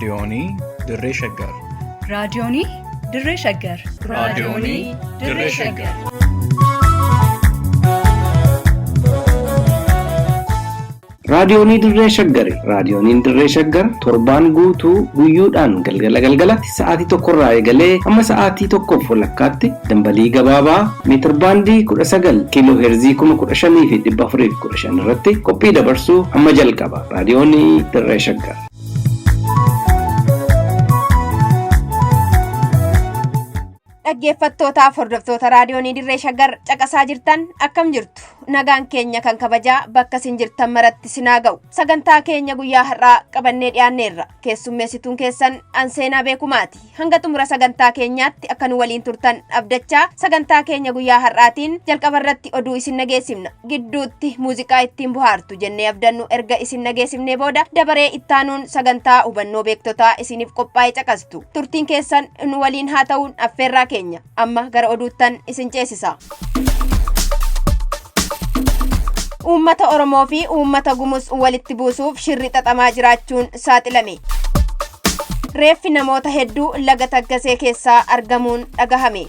Raadiyoonii Dirree Shaggar. Raadiyoonii Dirree Shaggar. Raadiyoonii Dirree Shaggar. Raadiyoonii Dirree Shaggari. Raadiyooniin Dirree Shaggar torbaan guutuu guyyoodhaan galgala galgalatti sa'aatii tokkorraa eegalee hamma sa'aatii tokkoof walakkaatti dambalii gabaabaa meetirbaandii 19 kiiloo heerzii 15,415 irratti qophii dabarsuu hamma jalqaba. Raadiyoonii Dirree Shaggar. Dhaggeeffattootaaf hordoftoota raadiyoonii Dirree Shaggar caqasaa jirtan, akkam jirtu? Nagaan keenya kan kabajaa bakka isin jirtan maratti sinaa ga'u. Sagantaa keenya guyyaa har'aa qabannee dhiyaanneerra. Keessummeessituun keessan Anseenaa Beekumaati. Hanga xumura sagantaa keenyaatti akka nu waliin turtan abdachaa, sagantaa keenya guyyaa har'aatiin jalqaba irratti oduu isin dhageessifna. Gidduutti muuziqaa ittiin bohaartu jennee abdannu erga isin dhageessifnee booda, dabaree ittaanuun sagantaa hubannoo beektotaa isiniif qophaa'e caqastu. Turtiin keessan nu waliin haa ta'uun affeerraa keenya. Amma gara oduuttan isin ceesisa. Uummata Oromoo fi uummata Gumuz walitti buusuuf shirri xaxamaa jiraachuun saaxilame. Reeffi namoota hedduu laga Taggasee keessaa argamuun dhagahame.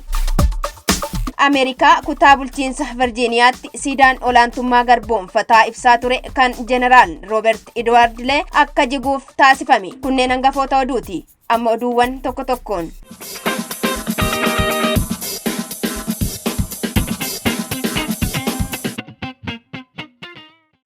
Ameerikaa kutaa bulchiinsa Virjiiniyaatti siidaan olaantummaa garboomfataa ibsaa ture kan Jeneraal Roobert Edward Lee akka jiguuf taasifame. Kunneen hangafoota oduuti. Amma oduuwwan tokko tokkoon.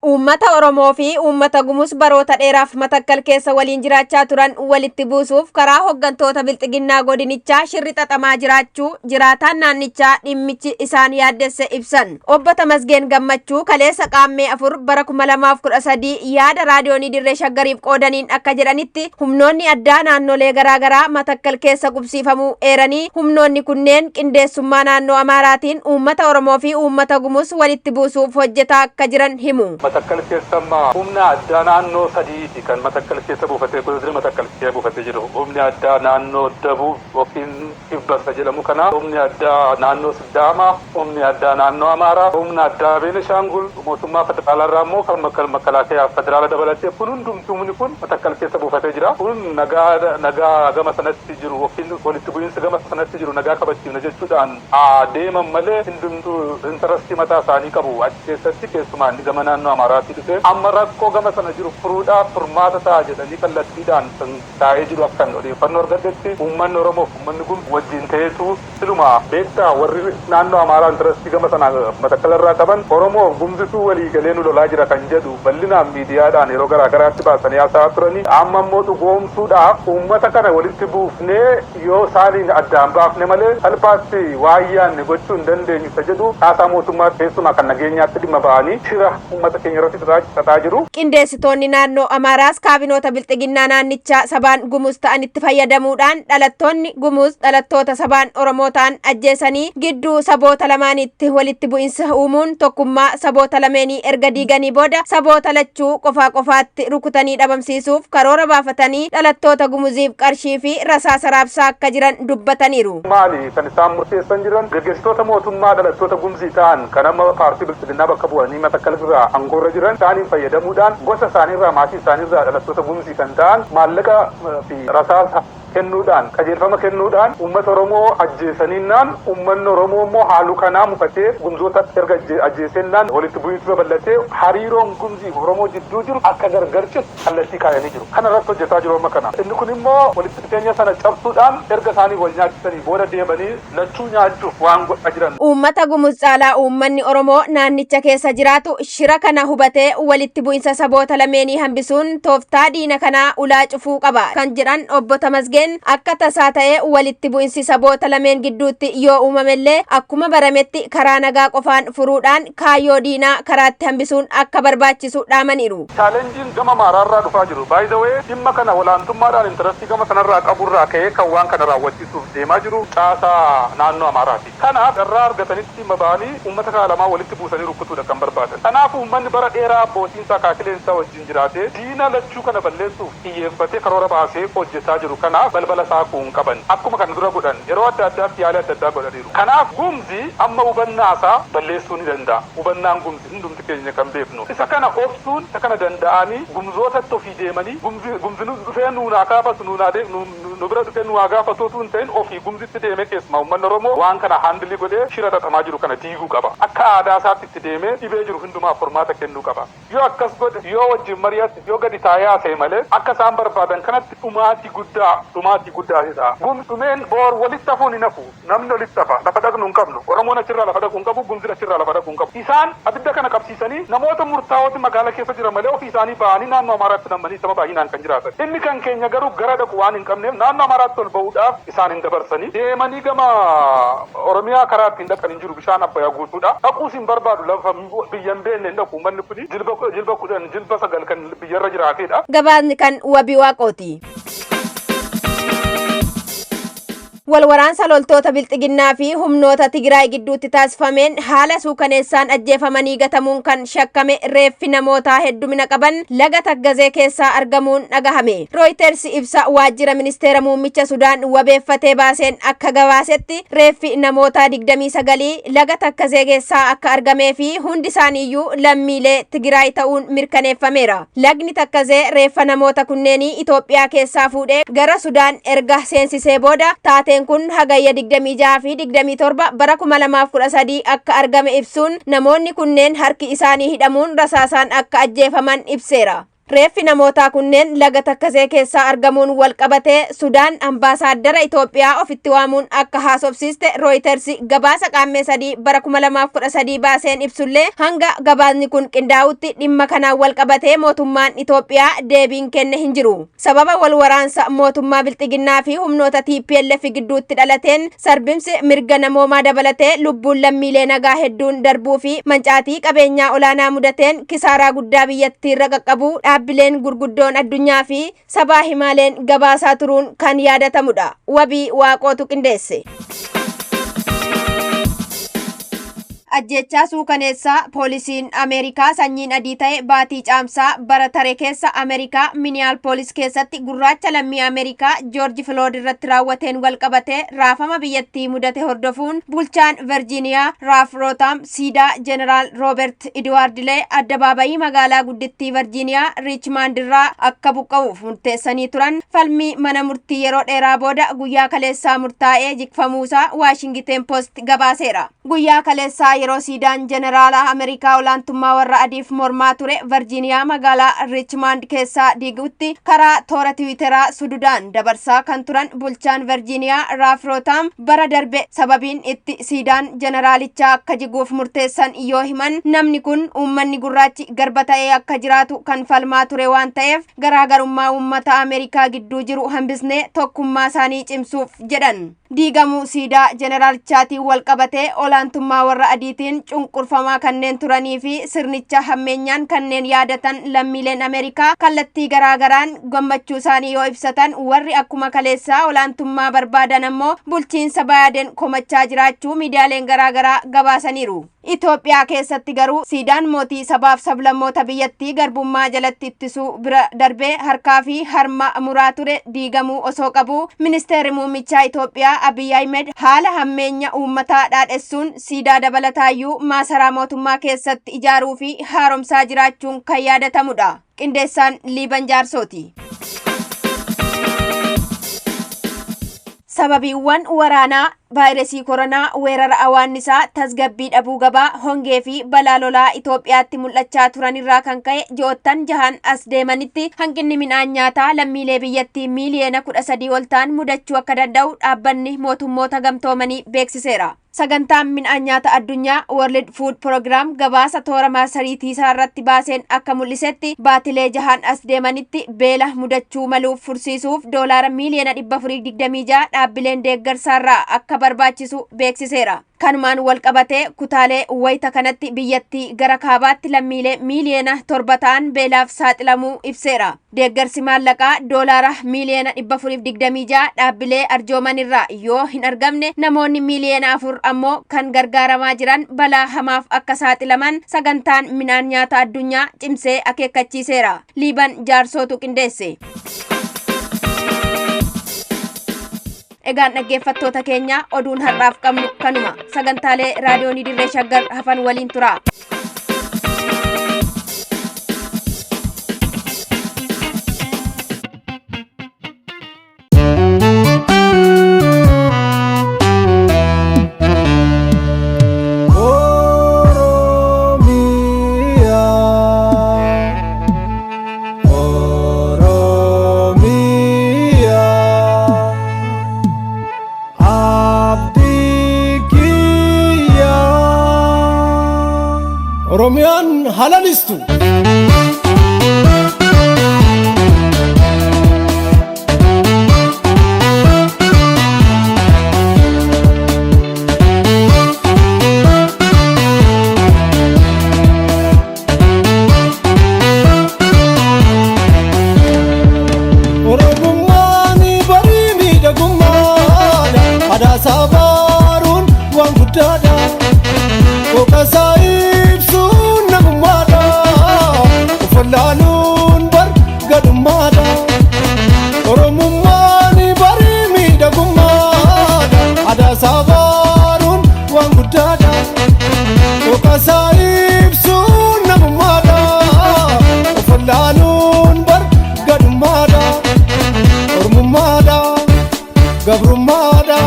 Uummata Oromoo fi uummata Gumuz baroota dheeraaf Matakkal keessa waliin jiraachaa turan walitti buusuuf karaa hoggantoota Bilxiginnaa godinichaa shirri xaxamaa jiraachuu jiraataan naannichaa dhimmichi isaan yaaddesse ibsan. Obbo Tamasgeen Gammachuu kaleessa Qaammee 4 bara 2013 yaada raadiyoonii Dirree Shaggariif qoodaniin akka jedhanitti, humnoonni addaa naannolee garaagaraa Matakkal keessa qubsiifamuu eeranii, humnoonni kunneen qindeessummaa naannoo Amaaraatiin uummata Oromoo fi uummata Gumuz walitti buusuuf hojjetaa akka jiran himu. Matakkal keessa amma humna addaa naannoo sadiiti kan Matakkal keessa buufatee, godina Matakkal keessa buufatee jiru. Humni addaa naannoo Dabuub yookiin Kibba isa jedhamu kana, humni addaa naannoo Sidaamaa, humni addaa naannoo Amaaraa, humna addaa Beenishaangul, mootummaa federaalaa irraa immoo kan makalaakeyaa federaala dabalatee kun hundumtuu humni kun Matakkal keessa buufatee jira. Kun nagaa gama sanatti jiru yookiin walitti bu'iinsa gama sanatti jiru nagaa kabachiifna jechuudhaan haa deeman malee, hundumtuu interestii mataa isaanii qabu achi keessatti. Keessumaa inni gama naannoo Amaaraatii dhufe amma rakkoo gama sana jiru furuudhaaf furmaata ta'a jedhanii kallattiidhaan kan taa'ee jiru. Akkan odeeffannoo argadhetti, uummanni Oromoof uummanni kun wajjin ta'eetu, siluma beektaa, warri naannoo Amaaraa interestii gama sana Matakkala irraa qaban Oromoof Gumzituu walii galee nu lolaa jira kan jedhu bal'inaan miidiyaadhaan yeroo garaa garaatti baasanii haasa'aa turanii, amma immoo dhugoomsuudhaaf uummata kana walitti buufnee yoo isaaniin addaan baafne malee salphaatti waan yaanne gochuu hin dandeenyu isa jedhu caasaa mootummaa, keessumaa kan nageenyaatti dhimma ba'anii shira uummata keenya irratti xaxaa jiru. Qindeessitoonni naannoo Amaaraas kaabinoota Bilxiginnaa naannichaa sabaan Gumuz ta'anitti fayyadamuudhaan dhalattoonni Gumuz dhalattoota sabaan Oromoo ta'an ajjeesanii gidduu saboota lamaaniitti walitti bu'insa uumuun tokkummaa saboota lameenii erga diiganii booda, saboota lachuu qofaa qofaatti rukutanii dhabamsiisuuf karoora baafatanii dhalattoota Gumuziif qarshii fi rasaasa raabsaa akka jiran dubbataniiru. Maali kan isaan murteessan jiran? Gaggeessitoota mootummaa dhalattoota Gumzii ta'an kan amma paartii Bilxiginnaa bakka bu'anii Matakkal irraa aangoorra jiran, isaaniin fayyadamuudhaan gosa isaaniirraa, maatii isaaniirraa dhalattoota Gumzii kan ta'an maallaqa fi rasaasa kennuudhaan, qajeelfama kennuudhaan uummata Oromoo ajjeesaniinnaan, uummanni Oromoo immoo haaluu kanaa mufatee Gumzoota erga ajjeeseennaan, walitti bu'iinsi babal'atee hariiroon Gumzii fi Oromoo jidduu jiru akka gargar citu kallattii kaayanii jiru. Kana irratti hojjetaa jiru amma kana. Inni kun immoo walitti dhufeenya sana cabsuudhaan erga isaanii wal nyaachisanii booda deebanii lachuu nyaachuuf waan godhaa jiran. Uummata Gumuz caalaa uummanni Oromoo naannicha keessa jiraatu shira kana hubatee walitti bu'insa saboota lameenii hambisuun tooftaa diina kanaa ulaa cufuu qaba kan jedhan obbo Tamasgeen, akka tasaa ta'ee walitti bu'insi saboota lameen gidduutti yoo uumamellee akkuma barametti karaa nagaa qofaan furuudhaan kaayyoo diinaa karaatti hambisuun akka barbaachisu dhaamaniiru. Challengeiin gama Amaaraarraa dhufaa jiru, by the way, dhimma kana olaantummaadhaan interestii gama sanarraa qaburraa ka'ee kan waan kana raawwachiisuuf deemaa jiru caasaa naannoo Amaaraati. Kanaaf carraa argatanitti dhimma ba'anii uummata kana lamaan walitti buusanii rukkutuudha kan barbaadan. Kanaaf uummanni bara dheeraa abbootiinsaa akaakileensaa wajjin jiraatee diina lachuu kana balleessuuf xiyyeeffatee karoora baasee hojjetaa jiru. Kanaaf Balbala saaquu hin qaban. Akkuma kana dura godhan yeroo adda addaatti yaala adda addaa godhaniiru. Kanaaf Gumzi amma hubannaa isaa balleessuu ni danda'a. Hubannaan Gumzi hundumti keenya kan beeknu. Isa kana obsuun, isa kana danda'anii Gumzootatti ofii deemanii, Gumzi Gumzi nu dhufee nuun haa kaafatu, nuun haa de, nu bira dhufee nu haa gaafatu otuu hin ta'in, ofii Gumzitti deemee, keessumaa uummanni Oromoo waan kana handle godhee shira xaxamaa jiru kana diiguu qaba. Akka aadaa isaatti itti deemee dhibee jiru hundumaaf furmaata kennuu qaba. Yoo akkas godhe, yoo wajjin mari'ate, yoo gadi taa'ee haasa'e malee akka isaan barbaadan kanatti dhumaatii guddaa, dhumaatii guddaa ta'a. Gumz dhumeen boor walitti hafuun hin hafu. Namni walitti hafa. Lafa dhaqnu hin qabnu. Oromoon achirraa lafa dhaqu hin qabu, Gumzin achirraa lafa dhaqu hin qabu. Isaan abidda kana qabsiisanii namoota murtaa'ooti magaala keessa jiran malee ofii isaanii ba'anii naannoo Amaaraatti nammanii sama baay'inaan kan jiraatan. Inni kan keenya garuu gara dhaqu waan hin qabneef naannoo Amaaraatti ol ba'uudhaaf isaan hin dabarsanii. Deemanii gama Oromiyaa karaa ittiin dhaqan hin jiru, bishaan Abbayyaa guutuudha. Dhaquus hin barbaadu, lafa biyya hin beekne hin dhaqu. Uummanni kuni jilba 10, jilba 9 kan biyyarra jiraatedha. Gabaasni kan Wabii Waaqooti. Wal waraansa loltoota Bilxiginnaa fi humnoota Tigraay gidduutti taasifameen haala suukaneessaan ajjeefamanii gatamuun kan shakkame reeffi namootaa heddumina qaban laga Taggazee keessaa argamuun dhagahame. Rooyiters ibsa waajjira ministeera muummicha Sudaan wabeeffatee baaseen akka gabaasetti, reeffi namootaa 29 laga Takkazee keessaa akka argamee fi hundi isaaniiyyuu lammiilee Tigraay ta'uun mirkaneeffameera. Lagni Takkazee reeffa namoota kunneenii Itoophiyaa keessaa fuudhee gara Sudaan erga seensisee booda, taateen kun Hagayya 26 fi 27 bara 2013 akka argame ibsuun, namoonni kunneen harki isaanii hidhamuun rasaasaan akka ajjeefaman ibseera. Reeffi namootaa kunneen laga Takkazee keessaa argamuun wal qabatee Sudaan ambaasaaddara Itoophiyaa ofitti waamuun akka haasofsiiste Rooyiters gabaasa Qaammee 3 bara 2013 baaseen ibsullee, hanga gabaasni kun qindaa'utti dhimma kanaan wal qabatee mootummaan Itoophiyaa deebiin kenne hin jiru. Sababa wal waraansa mootummaa Bilxiginnaa fi humnoota TPLF gidduutti dhalateen sarbimsi mirga namoomaa dabalatee lubbuun lammiilee nagaa hedduun darbuu fi mancaatii qabeenyaa olaanaa mudateen kisaaraa guddaa biyyattiirra qaqqabuu dhaabbileen gurguddoon addunyaa fi sabaa himaaleen gabaasaa turuun kan yaadatamudha. Wabii Waaqootu qindeesse. Ajjeechaa suukaneessaa poolisiin Ameerikaa sanyiin adii ta'e baatii Caamsaa bara tare keessa Ameerikaa Miniyaalpoolis keessatti gurraacha lammii Ameerikaa Joorji Filood irratti raawwateen wal qabatee raafama biyyattii mudate hordofuun, bulchaan Virjiiniyaa Raaf Rootaam siidaa Jeneraal Roobert Idiwaard Lee addabaabayii magaalaa guddittii Virjiiniyaa Riichmaand irraa akka buqqa'uuf murteessanii turan, falmii mana murtii yeroo dheeraa booda guyyaa kaleessaa murtaa'ee jigfamuusaa Waashingiteen Poost gabaaseera. Guyyaa kaleessaa yeroo siidaan Jeneraala Ameerikaa olaantummaa warra adiif mormaa ture Virjiiniyaa magaalaa Riichmaand keessaa diigutti karaa toora Tiwiiteraa sududaan dabarsaa kan turan bulchaan Virjiiniyaa Raaf Rootaam, bara darbe sababiin itti siidaan jeneraalichaa akka jiguuf murteessan yoo himan, namni kun uummanni gurraachi garba ta'ee akka jiraatu kan falmaa ture waan ta'eef, garaagarummaa uummata Ameerikaa gidduu jiru hambisnee tokkummaa isaanii cimsuuf jedhan. Diigamuu siidaa jeneraalichaatiin wal qabatee olaantummaa warra adiitiin cunqurfamaa kanneen turanii fi sirnicha hammeenyaan kanneen yaadatan lammiileen Ameerikaa kallattii garaagaraan gammachuu isaanii yoo ibsatan, warri akkuma kaleessaa olaantummaa barbaadan ammoo bulchiinsa Baayiden komachaa jiraachuu miidiyaaleen garaagaraa gabaasaniiru. Itoophiyaa keessatti garuu siidaan mootii sabaaf sablammoota biyyattii garbummaa jalatti ittisuu bira darbee harkaa fi harma muraa ture diigamuu osoo qabu, ministeerri muummichaa Itoophiyaa Abiy Ahmed haala hammeenya uummataa dhaadhessuun siidaa dabalataayyuu maasaraa mootummaa keessatti ijaaruu fi haaromsaa jiraachuun kan yaadatamudha. Qindeessaan Liiban Jaarsooti. Sababiiwwan waraanaa, vaayirasii koronaa, weerara awaannisaa, tasgabbii dhabuu gabaa, hongee fi balaa lolaa Itoophiyaatti mul'achaa turan irraa kan ka'e ji'oottan jahan as deemanitti hanqinni midhaan nyaataa lammiilee biyyattii miiliyoona 13 ol ta'an mudachuu akka danda'u Dhaabbanni Mootummoota Gamtoomanii beeksiseera. Sagantaan Midhaan Nyaata Addunyaa, World Food Program, gabaasa toora marsariitii isaa irratti baaseen akka mul'isetti, baatilee jahan as deemanitti beela mudachuu maluuf fursiisuuf doolaara miiliyoona 426 dhaabbileen deeggarsaarraa akka barbaachisu beeksiseera. Kanumaan wal qabatee kutaalee wayita kanatti biyyattii gara kaabaatti lammiilee miiliyoona 7 ta'an beelaaf saaxilamuu ibseera. Deeggarsi maallaqaa doolaara miiliyoona 426 dhaabbilee arjooman irraa yoo hin argamne, namoonni miiliyoona 4 ammoo kan gargaaramaa jiran balaa hamaaf akka saaxilaman Sagantaan Midhaan Nyaata Addunyaa cimsee akeekkachiiseera. Liiban Jaarsootu qindeesse. Egaan dhaggeeffattoota keenya oduun har'aaf qabnu kanuma sagantaalee raadiyoonii dirree shaggar hafan waliin tura. Oromiyaan halalistu. Oromummaan barii miidhagummaadha. Adaasaa baaruun waan guddaadha. Qooqasaa ibsuun namummaadha. Of wallaaluun bar gadhummaadha. Oromummaan barii miidhagummaadha. Adaasaa baaruun waan guddaadha. Qooqasaa ibsuun namummaadha. Of wallaaluun bar gadhummaadha. Ormummaadha. Gabrummaadha.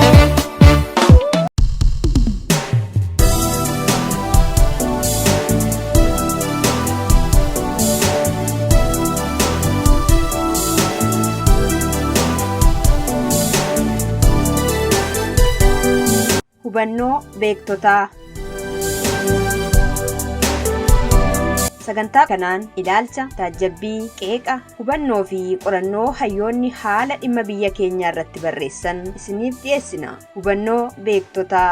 Hubannoo beektotaa. Sagantaa kanaan ilaalcha, taajjabbii, qeeqa, hubannoo fi qorannoo hayyoonni haala dhimma biyya keenyaa irratti barreessan isiniif dhiyeessina. Hubannoo beektotaa.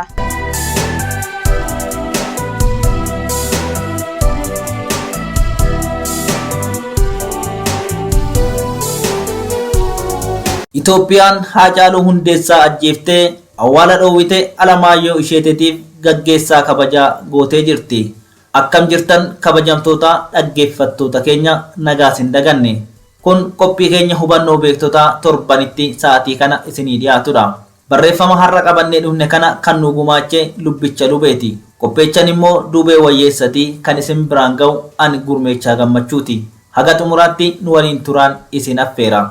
Itoophiyaan Haacaaluu Hundeessaa ajjeeftee awwaala dhoowwite Alamaayyoo Isheeteetiif gaggeessaa kabajaa gootee jirti. Akkam jirtan kabajamtoota dhaggeeffattoota keenya nagaa sin daganne. Kun qophii keenya hubannoo beektotaa torbanitti sa'atii kana isinii dhiyaatudha. Barreeffama har'a qabannee dhufne kana kan nu gumaache Lubbicha Lubeeti. Qopheechan immoo Duubee Wayyeessati kan isin biraan ga'u ani Gurmeechaa Gammachuuti. Haga xumuraatti nu waliin turaan isin affeera.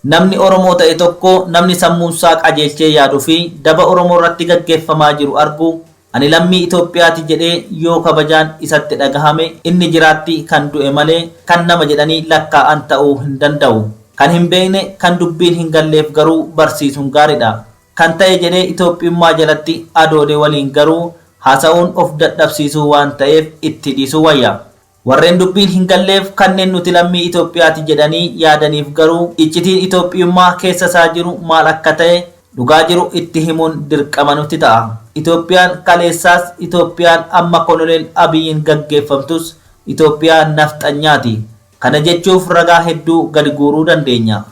Namni Oromoo ta'e tokko namni sammuunsaa qajeelchee yaadu fi daba Oromoo irratti gaggeeffamaa jiru argu ani lammii Itoophiyaati jedhee yoo kabajaan isatti dhagahame inni jiraatti kan du'e malee kan nama jedhanii lakkaa'an ta'uu hin danda'u. Kan hin beekne kan dubbiin hin galleef garuu barsiisuun gaaridha. Kan ta'e jedhee Itoophiyummaa jalatti adoode waliin garuu haasa'uun of dadhabsiisuu waan ta'eef itti dhiisuu wayya. Warreen dubbiin hin galleef kanneen nuti lammii Itoophiyaati jedhanii yaadaniif garuu iccitiin Itoophiyummaa keessa isaa jiru maal akka ta'e dhugaa jiru itti himuun dirqama nutti ta'a. Itoophiyaan kaleessaas Itoophiyaan amma Koloneel Abiyyiin gaggeeffamtus Itoophiyaa nafxanyaati. Kana jechuuf ragaa hedduu gadi guuruu dandeenya.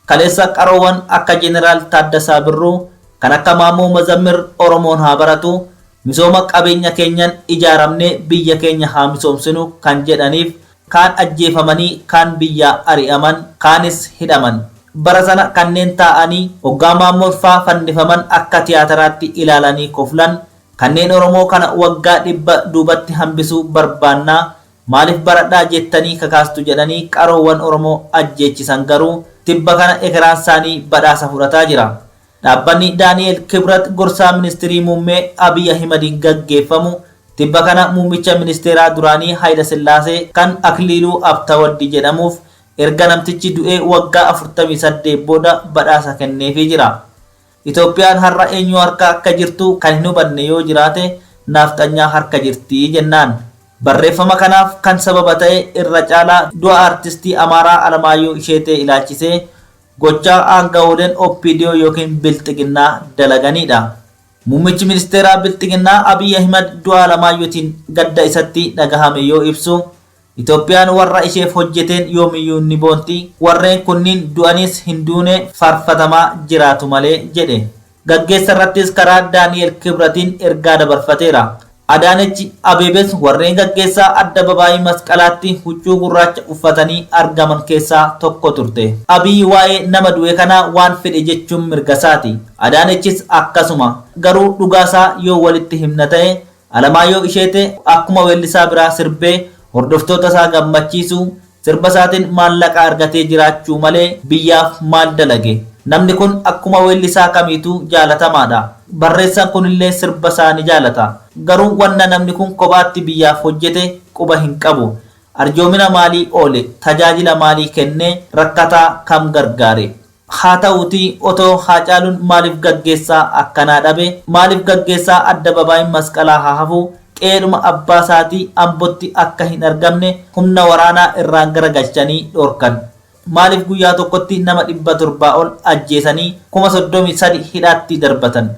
Kaleessa qaroowwan akka Jeneraal Taaddasaa Birruu, kan akka Maammoo Mazammir Oromoon haa baratu, misooma qabeenya keenyan ijaaramnee biyya keenya haa misoomsinu kan jedhaniif kaan ajjeefamanii, kaan biyyaa ari'aman, kaanis hidhaman. Bara sana kanneen taa'anii oggaa Maammoon faa fannifaman akka tiyaataraatti ilaalanii koflan, kanneen Oromoo kana waggaa 100 duubatti hambisuu barbaannaa, Maaliif baradhaa jettanii kakaastu jedhanii qaroowwan Oromoo ajjeechisan garuu tibba kana ekeraansaanii badhaasa fudhataa jira. Dhaabbanni Daani'eel Kibrat gorsaa ministirii muummee Abiy Ahimadiin gaggeeffamu tibba kana muummicha ministeeraa duraanii Hayilasillaasee kan Akliiluu Abtawaldi jedhamuuf erga namtichi du'ee waggaa 48 booda badhaasa kenneefii jira. Itoophiyaan har'a eenyu harka akka jirtu kan hin hubanne yoo jiraate naafxanyaa harka jirti jennaan. Barreeffama kanaaf kan sababa ta'e irra caalaa du'a artistii Amaaraa Alamaayyoo Isheetee ilaalchisee gochaa aangawooleen OPDO ykn Bilxiginnaa dalaganiidha. Muummichi ministeeraa Bilxiginnaa Abiy Ahimad du'a Alamaayyootiin gadda isatti dhagahame yoo ibsu, Itoophiyaan warra isheef hojjeteen yoomiyyuu ni boonti, warreen kunniin du'aniis hin duune faarfatamaa jiraatu malee jedhe. Gaggeessa irrattis karaa Daani'el Kibratiin ergaa dabarfateera. Adaanech Abeebees warreen gaggeessaa addababaayii Masqalaatti huccuu gurraacha uffatanii argaman keessaa tokko turte. Abiy waa'ee nama du'e kanaa waan fedhe jechuun mirgasaati. Adaanechis akkasuma. Garuu dhugaasaa yoo walitti himna ta'e Alamaayyoo Isheetee akkuma weellisaa biraa sirbee hordoftoota isaa gammachiisuu, sirba isaatiin maallaqa argatee jiraachuu malee biyyaaf maal dalage? Namni kun akkuma weellisaa kamiituu jaalatamaadha. Barreessaan kunillee sirba isaa ni jaalata. Garuu wanna namni kun kophaatti biyyaaf hojjete quba hin qabu. Arjoomina maalii oole? Tajaajila maalii kenne? Rakkataa kam gargaare? Haa ta'uutii otoo Haacaaluun maaliif gaggeessaa akkanaa dhabe? Maaliif gaggeessaa Addababaayiin Masqalaa haa hafuu qe'eedhuma abbaa isaatii Ambotti akka hin argamne humna waraanaa irraan garagalchanii dhorkan? Maaliif guyyaa tokkotti nama 700 ol ajjeesanii 33,000 hidhaatti darbatan?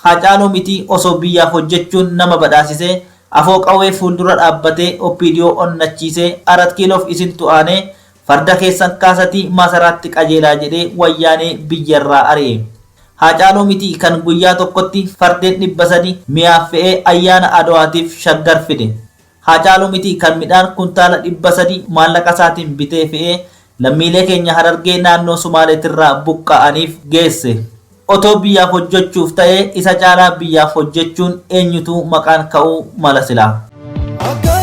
Haacaaluu mitii osoo biyyaaf hojjechuun nama badhaasisee afoo qawwee fuuldura dhaabbatee OPDO onnachiisee Arat Kiiloof isintu aanee farda keessan kaasatii maasaraatti qajeelaa jedhee Wayyaanee biyyarraa ari'e. Haacaaluu mitii kan guyyaa tokkotti fardeen 300 mi'aaf fe'ee ayyaana Adowaatiif Shaggar fide. Haacaaluu mitii kan midhaan kuntaala 300 maallaqasaatiin bitee fe'ee lammiilee keenya Harargee naannoo Sumaaleetirraa buqqa'aniif geesse. Otoo biyyaaf hojjechuuf ta'ee isa caalaa biyyaaf hojjechuun eenyutu maqaan ka'uu mala silaa? Akka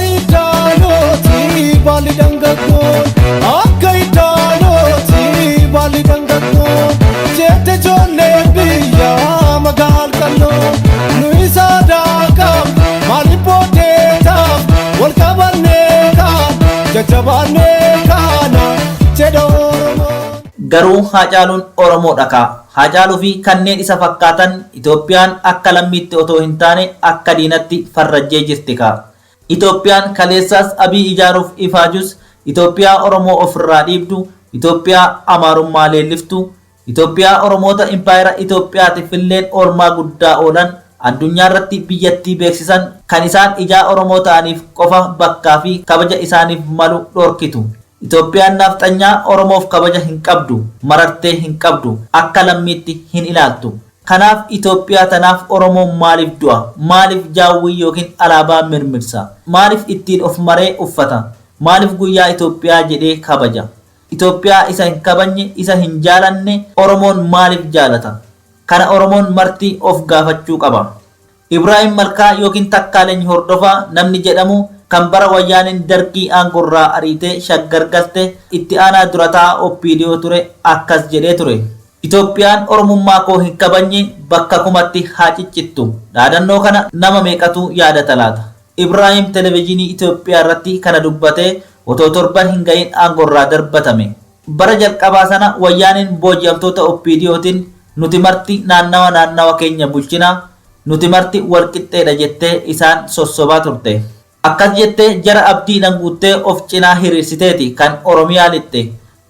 iddaanooti baalli dhangaggoon akka iddaanooti baalli dhangaggoon jette ijoolleen biyyaa magaal qalloo nu isa daakam maaliif booddee taaf wal qabannee kaan jajjabaannee kaana jedha Oromoon. Garuu Haacaaluun Oromoodha kaa. Haacaaluu fi kanneen isa fakkaatan Itoophiyaan akka lammiitti otoo hin taane akka diinatti farrajjee jirti kaa. Itoophiyaan kaleessaas Abiy ijaaruuf ifaajus Itoophiyaa Oromoo ofirraa dhiibdu, Itoophiyaa Amaarummaa leelliftu, Itoophiyaa Oromoota impaayera Itoophiyaatifilleen oolmaa guddaa oolan addunyaarratti biyyattii beeksisan kan isaan ijaa Oromoo ta'aniif qofa bakkaa fi kabaja isaaniif malu dhorkitu. Itoophiyaan naafxanyaa Oromoof kabaja hin qabdu, marartee hin qabdu, akka lammiitti hin ilaaltu. Kanaaf Itoophiyaa tanaaf Oromoon maaliif du'a? Maaliif jaawwii ykn alaabaa mirmirsa? Maaliif ittiin of maree uffata? Maaliif guyyaa Itoophiyaa jedhee kabaja? Itoophiyaa isa hin kabajne, isa hin jaalanne Oromoon maaliif jaalata? Kana Oromoon marti of gaafachuu qaba. Ibraahim Malkaa ykn Takkaaleny Hordofaa namni jedhamu kan bara Wayyaaneen Dargii aangorraa ariitee Shaggar galte itti aanaa dura taa'aa OPDO ture akkas jedhee ture. Itoophiyaan Oromummaa koo hin kabajne bakka kumatti haa ciccittu. Dhaadannoo kana nama meeqatu yaadata laata? Ibraahim Televijiinii Itoophiyaa irratti kana dubbatee otoo torban hin gahin aangorraa darbatame. Bara jalqabaa sana Wayyaaneen booji'amtoota OPDOtiin nuti marti naannawa naannawa keenya bulchina, nuti marti wal qixxeedha jettee isaan sossobaa turte. Akkas jettee jara abdiidhan guuttee of cinaa hiriirsiteeti kan Oromiyaa lixxe.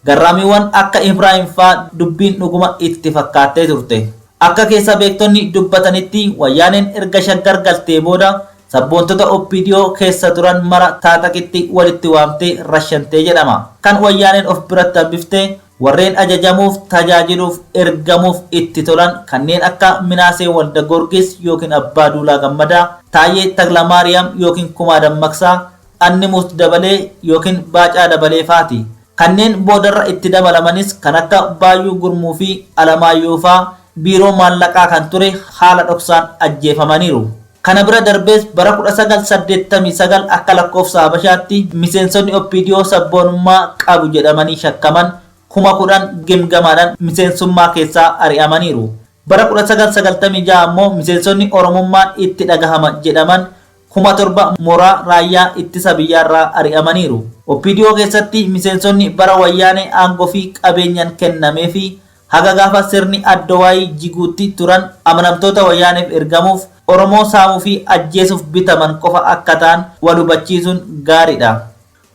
Garraamiiwwan akka Ibraahim faa dubbiin dhuguma itti fakkaattee turte. Akka keessa beektonni dubbatanitti Wayyaaneen erga Shaggar galtee booda Sabboontota OPDO keessa turan mara Taaxaqitti walitti waamtee rashantee jedhama. Kan Wayyaaneen of biratti hambifte warreen ajajamuuf, tajaajiluuf, ergamuuf itti tolan kanneen akka Minaasee Walda Goorgis ykn Abbaa Duulaa Gammadaa, Taayyee Taklamaariyaam ykn Kumaa Dammaqsaa, Annimuut Dabalee ykn Baacaa Dabalee faati. Kanneen boodarra itti dabalamanis kan akka Baayyuu Gurmuu fi Alamaayyoo faa Biiroo Maallaqaa kan ture haala dhoksaan ajjeefamaniiru. Kana bira darbees bara 1989 akka lakkoofsa Habashaatti miseensonni OPDO sabboonummaa qabu jedhamanii shakkaman 10,000 gimgamaadhaan miseensummaa keessaa ari'amaniiru. Bara 1996 ammoo miseensonni Oromummaan itti dhagahama jedhaman 7,000 mooraa raayyaa ittisa biyyaarraa ari'amaniiru. OPDO keessatti miseensonni bara Wayyaanee aangoo fi qabeenyan kennameefii Haga gaafa sirni Addowaayii jiguutti turan amanamtoota Wayyaaneef ergamuuf, Oromoo saamuu fi ajjeesuuf bitaman qofa akka ta'an wal hubachiisuun gaaridha.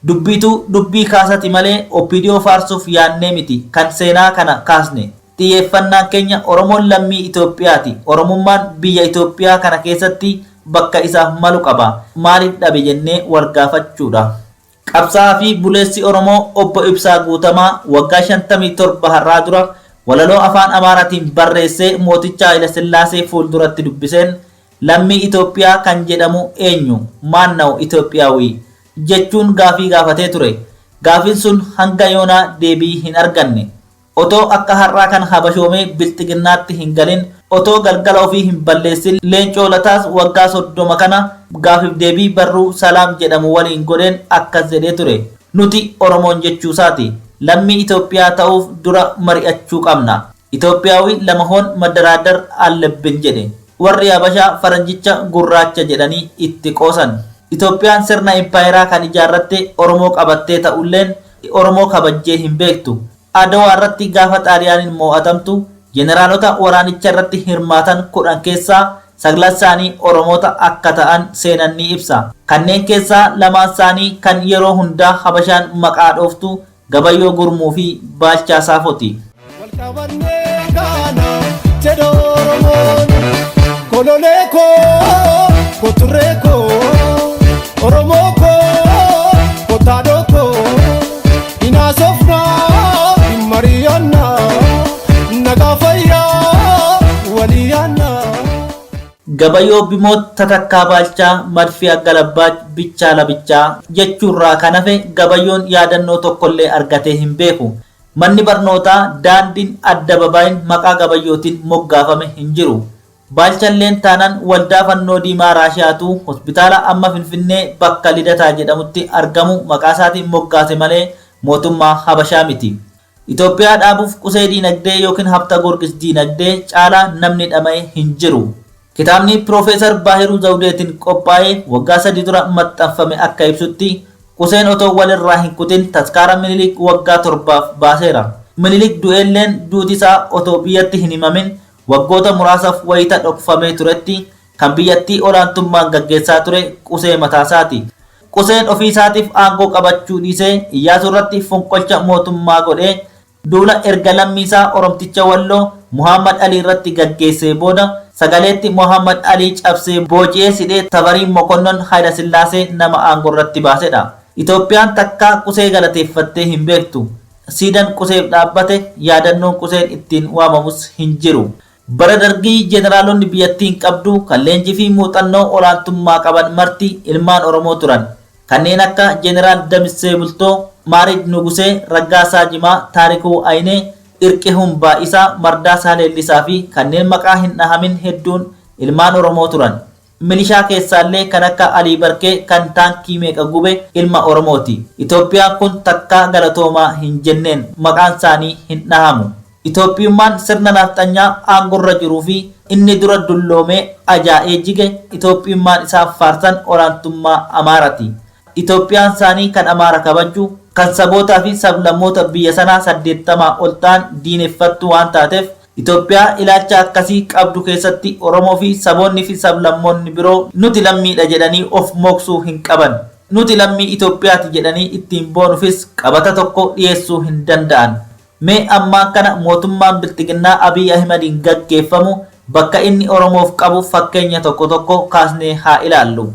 Dubbiitu dubbii kaasati malee OPDO faarsuuf yaadnee miti kan seenaa kana kaasne. Xiyyeeffannaan keenya Oromoon lammii Itoophiyaati, Oromummaan biyya Itoophiyaa kana keessatti bakka isaaf malu qaba, maaliif dhabe jennee wal gaafachuudha. Qabsaa'aa fi buleessi Oromoo Obbo Ibsaa Guutamaa waggaa 57 har'aa dura Walaloo afaan Amaaraatiin barreessee mooticha Hayilasillaasee fuulduratti dubbiseen lammii Itoophiyaa kan jedhamu eenyu? Maannaw Itoophiyaawii? Jechuun gaafii gaafatee ture. Gaafiin sun hanga yoonaa deebii hin arganne. Otoo akka har'aa kana habashoomee bilxiginnaatti hin galin, otoo galgala ofii hin balleessin Leencoo Lataas waggaa 30 kana gaafiif deebii barruu Salaam jedhamu waliin godheen akkas jedhee ture. Nuti Oromoon jechuusaati. Lammii Itoophiyaa ta'uuf dura mari'achuu qabna. Itoophiyaawii lamahoon maddaraadar allebbin jedhe. Warri Habashaa faranjicha gurraacha jedhanii itti qoosan. Itoophiyaan sirna impaayeraa kan ijaarratte Oromoo qabattee ta'ulleen Oromoo kabajjee hin beektu. Adawaa irratti gaafa Xaaliyaaniin moo'atamtu jeneraalota waraanicha irratti hirmaatan 10 keessaa saglan isaanii Oromoota akka ta'an seenan ni ibsa. Kanneen keessaa lamaan isaanii kan yeroo hundaa Habashaan maqaa dhooftu Gabayyoo Gurmuu fi Baalchaa Saafoti. Wal qabannee kaana jedha Oromoon. Kololee koo koturree koo Oromoo koo kotaadhoo koo hin haasofnaa hin mari'annaa nagaa fayyaa walii yaannaa. Gabayoo Bimoot Tatakkaa Baalchaa Madfii Aggalabbaaj Bichaa Labichaa jechuurraa kan hafe Gabayyoon yaadannoo tokkollee argatee hin beeku. Manni barnootaa, daandiin, addababaayiin maqaa Gabayyootiin moggaafame hin jiru. Baalchalleen taanaan Waldaa Fannoo Diimaa Raashiyaatu hospitaala amma Finfinnee bakka Lidataa jedhamutti argamu maqaasaatiin moggaase malee mootummaa Habashaa miti. Itoophiyaa dhaabuuf Qusee Diinagdee ykn Habtagoorgis Diinagdee caalaa namni dhama'e hin jiru. Kitaabni Piroofeesar Baahiruu Zawudeetiin qophaa'ee waggaa sadi dura maxxanfame akka ibsutti, Quseen otoo walirraa hin kutin taskaara Minilik waggaa torbaaf baaseera. Minilik du'eelleen duuti isaa otoo biyyatti hin himamin waggoota muraasaaf wayita dhokfamee turetti kan biyyattii olaantummaan gaggeessaa ture Qusee mataasaati. Quseen ofiisaatiif aangoo qabachuu dhiisee Iyyaasuurratti fonqolcha mootummaa godhee Duula erga lammiisaa Oromticha Walloo Mohaammad Alii irratti gaggeessee booda sagaleetti Mohaammad Alii cabsee booji'ee sidhee Tafarii Mokonnon Hayilasillaasee nama aangorratti baasedha. Itoophiyaan takkaa Qusee galateeffattee hin beektu. Siidan Quseef dhaabbate, yaadannoon Quseen ittiin waamamus hin jiru. Bara Dargii jeneraalonni biyyattiin qabdu kan leenjii fi muuxannoo olaantummaa qaban marti ilmaan Oromoo turan. Kanneen akka Jeneraal Damissee Bultoo, Maarid Nugusee, Raggaasaa Jimaa, Taarikuu Ayinee, Irqihun Baay'isaa, Mardaasaa Leellisaa fi kanneen maqaa hin dhahamin hedduun ilmaan Oromoo turan. Milishaa keessaallee kan akka Alii Barkee kan taankii meeqa gube ilma Oromooti. Itoophiyaan kun takkaa galatoomaa hin jenneen. Maqaan isaanii hin dhahamu. Itoophiyummaan sirna naafxanyaa aangorra jiruu fi inni dura dulloomee ajaa'ee jige Itoophiyummaan isaan faarsan olaantummaa Amaarati. Itoophiyaan saanii kan Amaara kabajju, kan sabootaa fi sablammoota biyya sanaa 80 ol ta'an diineffattu waan taateef Itoophiyaa ilaalcha akkasii qabdu keessatti Oromoo fi saboonni fi sablammoonni biroo nuti lammiidha jedhanii of moogsuu hin qaban. Nuti lammii Itoophiyaati jedhanii ittiin boonufis qabata tokko dhiyeessuu hin danda'an. Mee ammaan kana mootummaan Bilxiginnaa Abiy Ahimadiin gaggeeffamu bakka inni Oromoof qabu fakkeenya tokko tokko kaasnee haa ilaallu.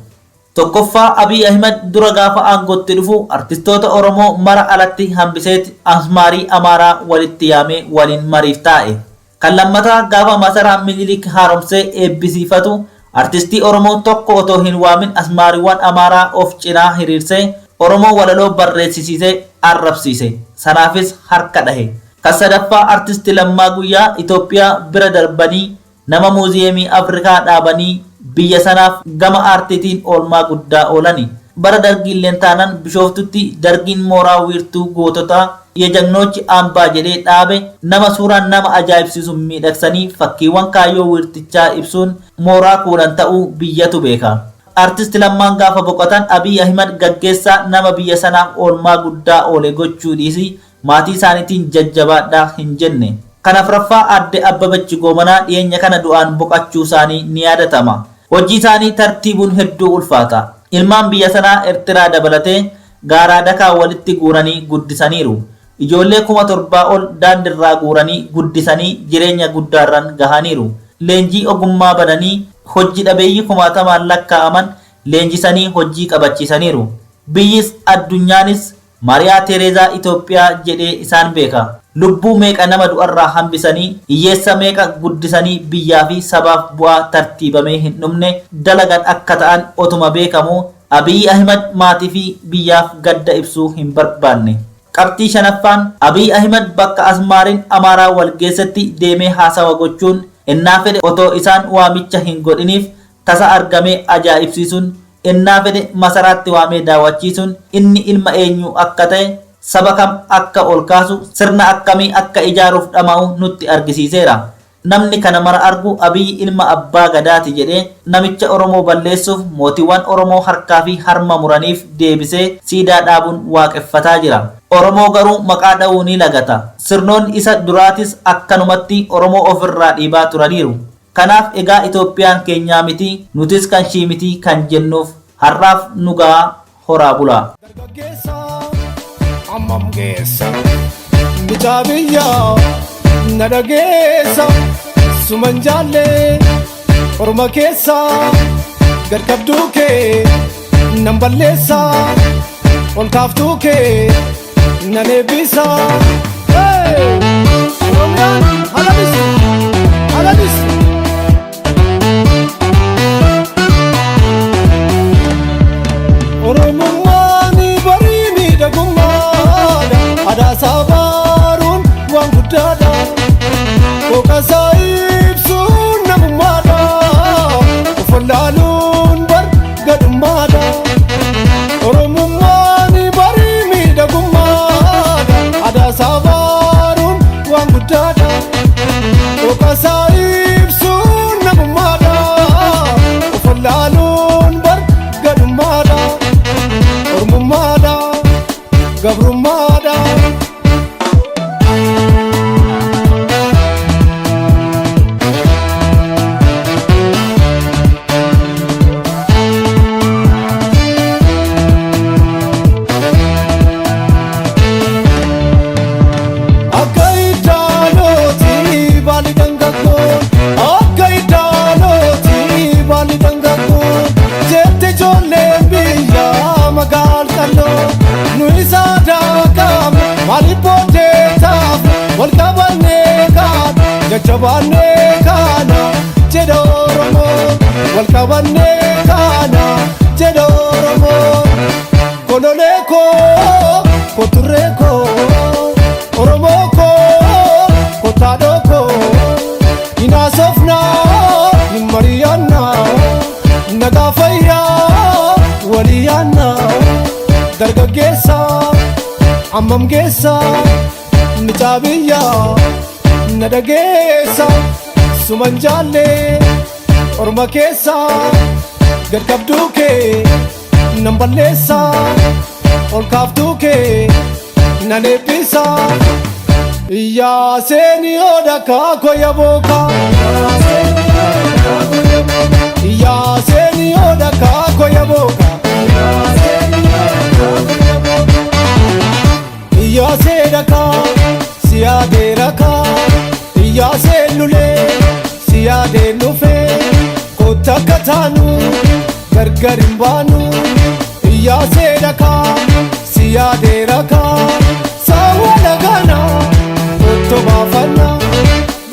Tokkoffaa Abiy Ahimad dura gaafa aangootti dhufu artistoota Oromoo mara alatti hambiseet asmaarii Amaaraa walitti yaamee waliin mariif taa'e. Kan lammataa gaafa masaraa Minilik haaromsee eebbisiifatu artistii Oromoo tokko otoo hin waamin asmaariiwwan Amaaraa of cinaa hiriirsee Oromoo walaloo barreessisiisee arrabsiise. Sanaafis harka dhahe. Kan sadaffaa Artisti Lammaa Guyyaa Itoophiyaa bira darbanii nama muuziyeemii Afrikaa dhaabanii biyya sanaaf gama aartiitiin oolmaa guddaa oolani. Bara Dargiilleen taanan Bishooftutti Dargiin mooraa wiirtuu goototaa Yejagnoochi Ambaa jedhee dhaabe nama suuraan nama ajaa'ibsiisuun miidhagsanii fakkiiwwan kaayyoo wiirtichaa ibsuun mooraa kuulan ta'uu biyyatu beeka. Artist Lammaan gaafa boqotan Abiy Ahimad gaggeessaa nama biyya sanaaf oolmaa guddaa oole gochuu dhiisii maatii isaaniitiin jajjabaadhaa hin jenne. Kan afraffaa Aadde Abbabach Goobanaa dhiyeenya kana du'aan boqachuusaanii ni yaadatama. Hojiisaanii tartiibuun hedduu ulfaata. Ilmaan biyya sanaa Ertiraa dabalatee gaaraa dakaa walitti guuranii guddisaniiru. Ijoollee 7,000 ol daandirraa guuranii guddisanii jireenya guddaarran gahaniiru. Leenjii ogummaa bananii hojji dhabeeyyii kumaatamaan lakkaa'aman leenjisanii hojii qabachiisaniiru. Biyyis addunyaanis Maariyaa Teereezaa Itoophiyaa jedhee isaan beeka. Lubbuu meeqa nama du'arraa hambisanii, hiyyeessa meeqa guddisanii biyyaa fi sabaaf bu'aa tartiibamee hin dhumne dalagan akka ta'an otuma beekamuu Abiyyi Ahimad maatii fi biyyaaf gadda ibsuu hin barbaanne. Qabxii shanaffaan, Abiy Ahimad bakka Asmaariin Amaaraa wal geessetti deemee haasawa gochuun ennaa fedhe otoo isaan waamicha hin godhiniif tasa argamee ajaa'ibsiisuun, ennaa fedhe masaraatti waamee daawwachiisuun inni ilma eenyuu akka ta'e, saba kam akka ol kaasu, sirna akkamii akka ijaaruuf dhama'u nutti argisiiseera. Namni kana mara argu Abiyyi ilma Abbaa Gadaati jedhee namicha Oromoo balleessuuf mootiiwwan Oromoo harkaa fi harma muraniif deebisee siidaa dhaabuun waaqeffataa jira. Oromoo garuu maqaa dha'uu ni lagata. Sirnoonni isa duraatis akkanumatti Oromoo ofirraa dhiibaa turaniiru. Kanaaf egaa Itoophiyaan keenyaa miti, nutis kanshii miti kan jennuuf. Har'aaf nu ga'a, horaa bulaa. Dargaggeessa ammam geessa mucaa biyyaa na dhageessa suman jaallee orma keessa gad qabduu kee nan balleessa ol kaaftuu kee nan eebbisa. Hey! Oromiyaan halabisu halabisu. Oromummaan barii miidhagummaadha. Aadaa baaruun waan guddaadha. Qooqasaa ibsuun namummaadha. Of wallaaluun bar gadhummaadha. Oromummaan barii miidhagummaadha. Aadaa baaruun waan guddaadha. Qooqasaa ibsuun namummaadha. Of wallaaluun bar gadhummaadha. Ormummaadha, gabrummaadha. Akka iddaanooti baalli dhangaggoo, akka iddaanooti baalli dhangaggoo, jette ijoolleen biyyaa magaal qalloo, nu isa daakame maaliif booddee taafne, wal qabannee kaana, jajjabaannee kaana, jedha Oromoo, wal qabannee kaana, jedha Oromoo. Kololee koo, koturree koo, Oromoo koo, kotaadhoo koo, hin haasofnaa, hin mari'annaa, nagaa fayyaa, walii yaannaa, dargaggeessa, ammam geessa, mucaa biyyaa, na dhageessa, suman jaallee, orma keessa, gad qabduu kee, nan balleessa, ol kaaftuu kee, nan eebbisa. Iyyaaseen oda kaako yabooka. Iyyaaseen oda kaako yabooka. Iyyaasee dhakaa siyaadee rakaa. Iyyaasee lulee siyaadee lufee. Kotta akka taanu gargar hin baanu. Iyyaasee dhakaa siyaadee rakaa. Saawwa lagaana kotto baafanna.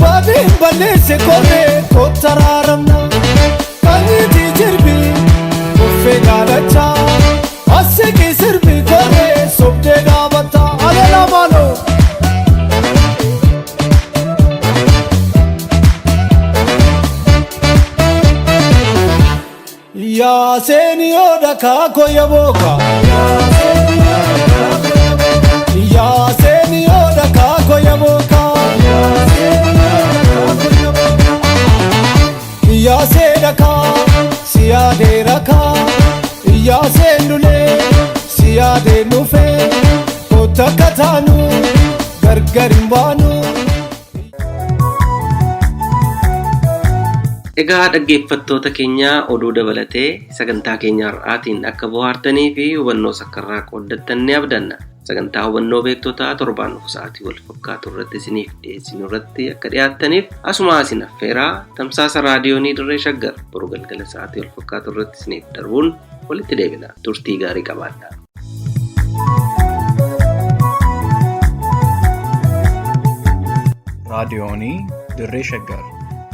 Baadiin balleesse korree kotta raaramna. Kanyiitii jirbi uffee daalacha. Asiqii sirbi korree sobdee dhaabata. Aleela maaloo. Yaaseen oda kaako yabooka. Yaaseen oda kaako yabooka. Yaasee dhakaa siyaadee rakaa. Yaaseen lulee siyaadee lufee. Kotta akka taanu gargar hin baanu. Egaa dhaggeeffattoota keenya oduu dabalatee sagantaa keenya har'aatiin akka bohaartanii fi hubannoo sakkarraa qooddattan ni abdanna. Sagantaa hubannoo beektotaa torbaan dhufu sa'aatii wal fakkaatu irratti isiniif dhiyeessinu irratti akka dhiyaattaniif asuma isin affeeraa tamsaasa raadiyoonii Dirree Shaggar boru galgala sa'aatii wal fakkaatu irratti isiniif darbuun walitti deebina. Turtii gaarii qabaadhaa. Raadiyoonii Dirree Shaggar.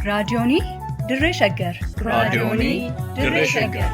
Raadiyoonii Dirree Shaggar. Raadiyoonii Dirree Shaggar.